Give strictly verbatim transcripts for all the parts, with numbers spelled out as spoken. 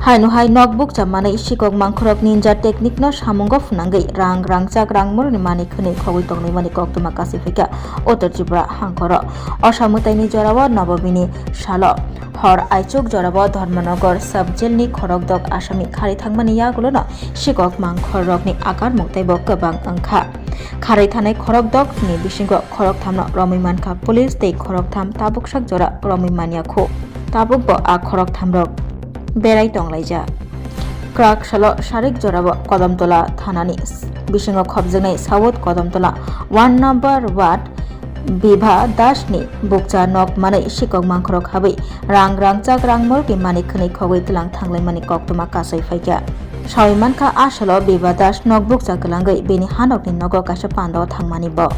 Haino hai nok bukcha manwi sikok mangkhorok ninja technique no samungo phwnangwi rang rangchak rangmorni manwi khwnwi khogwi tongnaimani koktwma kasui phaikha Uttor Tripura hangkhoro. O samwtaini jorao Nobomini salo hor aichuk jorao Dharmanagar sub jail ni khorokdok asami kharwi thangmani yagulono sikok mangkhorrokni akarmung teibo kwbang wngkha. Kharwi thanai khorokdokni bisingo khorokthamno romwi mankha police tei khoroktham tabuksak jora romwi manya khu. Tabukbo a khorokthamrok berai tonglaijak. Kwrak salo sarik jorao Kodamtola thanani bisingo khopjaknai South Kodamtola one number ward Bibha Dasni bukcha nok manwi sikok mangkhorok habwi rang rangchak rangmorni manwi khwnwi khogwi tlang thanglaimani koktwma kasui phaikha. Sawi mankha, a salo Bibha Das nok bukcha kwlangwi bini hanokni nogo kaisa pandao thangmani bo.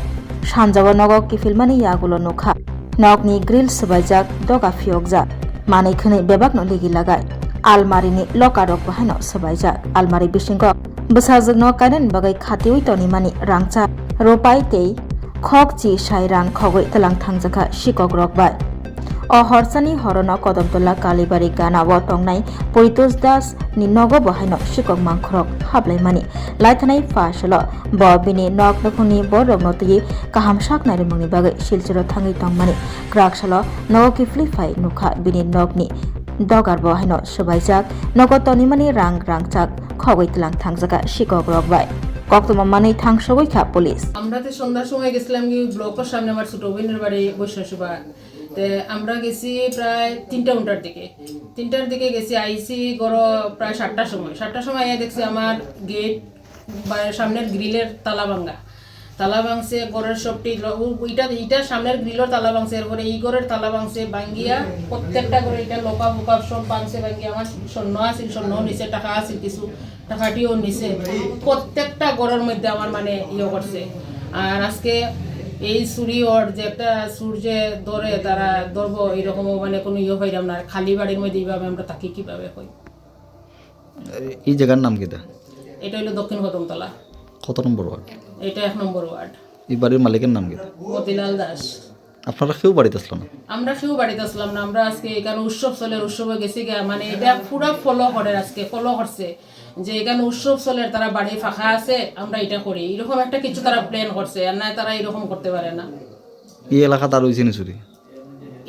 Sanjao nogo kiphilmani yagulo nukha. Nokni grill swbaijak, doga phiyokjak. Manwi khwnwi bebakno ligi lagai. Almarini lokarokbo haino swbaijak. Almari bisingo bwsajwkno kainani bagwi khatiui tonimani rangchak, rupai tei khokchi sai rang khogwi tlang thangjakha sikokrok bai. O horsani horono Kodamtola Kalibari ganao tongnai Poritosh Das ni nogo bo haino sikok mangkhorok hablaimani. Laithanai pha salo bo bini nok nukhungni borokno twiwi kaham sak nairwmani bagwi Silcharo thangwi tongmani. Kwrak salo nogo kiphilwi phai nukha bini nokni dogar bo haino swbaijak, nogo tonimani rang rangchak khogwi tlang thangjakha sikokrok bai. Koktwma manwi thangsogwi kha police. আমরা তো সন্ধ্যার সময় গেছিলাম কি ব্লকের সামনে আমার ছোট বোনের বাড়ি বৈষ্ণব। তে আমরা গেছি প্রায় তিনটা উনটার দিকে। তিনটার দিকে গেছি, আইছি ঘরো প্রায় সাতটার সময়। সাতটার সময় আইয়া দেখছি আমার গেট বা সামনের গ্রিলের তালা ভাঙা। তালা ভাঙছে, ঘরের সবটি ল-, উ-, ইটা, ইটার সামনের গ্রিলের তালা ভাঙছে, এরপরে এই ঘরের তালা ভাঙছে, ভাঙ্গিয়া প্রত্যেকটা ঘরে ইটা লোকা ফোকা সব ভাঙছে, ভাঙ্গিয়া আমার স্বর্ণ আছিল, স্বর্ণ নিছে, টাকা আছিল কিছু, টাকাটিও নিছে। প্রত্যেকটা ঘরের মধ্যে আমার মানে ইয়ে করছে। আর আজকে এই চুরি ওর যে একটা চুর যে ধরে, তারা ধরবো, এরকমও মানে কোনো ইয়ে হইলাম না। আর খালি বাড়ির মধ্যে এইভাবে আমরা থাকি কিভাবে হই? এই জায়গার নাম কিতা? এটা হলো দক্ষিণ কদমতলা। কত নম্বর ওয়ার্ড? এটা এক নম্বর ওয়ার্ড। এই বাড়ির মালিকের নাম কিতা? মতিলাল দাস। আপনারা কেউ বাড়িতে আসলো না? আমরা কেউ বাড়িতে আসলাম না, আমরা আজকে এখানে উৎসব চলের, উৎসবে গেছি গিয়া, মানে এটা পুরা ফলো করে, আজকে ফলো করছে যে এখানে উৎসব চলের, তারা বাড়ি ফাঁকা আছে, আমরা এটা করি, এরকম একটা কিছু তারা প্ল্যান করছে, আর না তারা এরকম করতে পারে না। এই এলাকাত আর হইছে নি চুরি?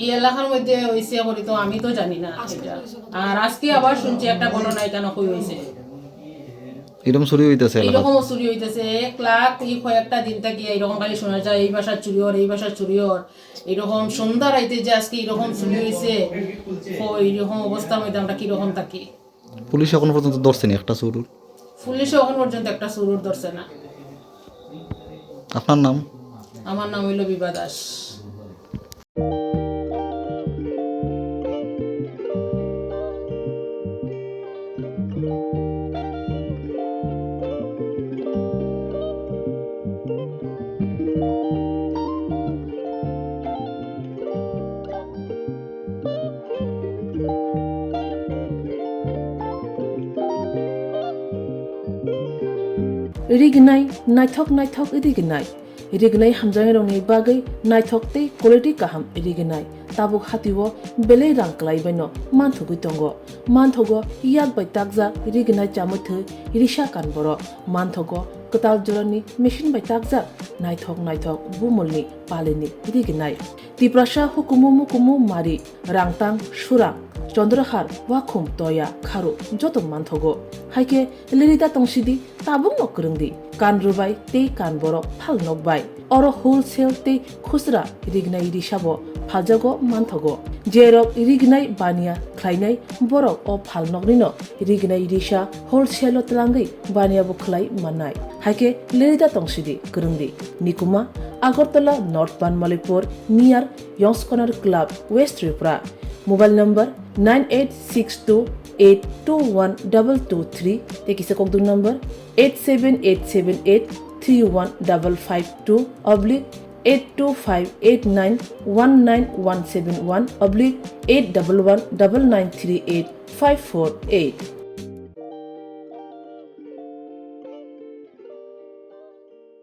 এই এলাকার মধ্যে হইছে করি তো আমি তো জানি না এটা। আর আজকে আবার শুনছি একটা ঘটনা এখানে কই হইছে। এরকম চুরি হইতেছে এলাকাত? এরকমও চুরি হইতেছে, এক লাখ ই কয়েকটা দিন থাকি এরকম খালি শোনা যায়, এই বাসার চুরি হর, এই বাসার চুরি হর। এরকম সন্ধ্যা রাইতে যে আজকে এরকম চুরি হইছে, তো এরকম অবস্থার মধ্যে আমরা কিরকম থাকি? পুলিশ এখন পর্যন্ত ধরছে নি একটা চুরুর? পুলিশে এখন পর্যন্ত একটা চুরুর ধরছে না। আপনার নাম? আমার নাম হইল বিভা Das. Rignai, naithok naithok rignai. Rignai hamjaknairokni bagwi naithok tei quality kaham rignai. Tabuk hatio belai rang kwlaibaino manthogwi tongo. Manthogo yak bai takjak rignai chamwi thwi risa kan borok. Manthogo kwtal jorani machine bai takjak naithok naithok bumulni palini rignai. Tiprasa hukumu mukumu mari, Rangtang, Surang, Chondrahar, Wakhum, Toya, Kharu joto manthogo. Haikhe lirida tongsidi, tabukno kwrwngdi. Kan rwbai tei kan borok phal nokbai. Oro wholesale tei khusra rignai risabo phaljago manthogo. Jerok rignai baniya khlainai borok o phal noknino rignai risa wholesale o twlangwi baniya bo khlai mannai. Haikhe lirida tongsidi, kwrwngdi. Nikuma, Agartala North Banmalipur, near Yongs Corner Club, West Tripura. Mobile number nine eight six two eight two one double two three, tei kisa kokduk number eight seven eight seven eight three one double five two oblique eight two five eight nine one nine one seven one oblique eight double one double nine three eight five four eight.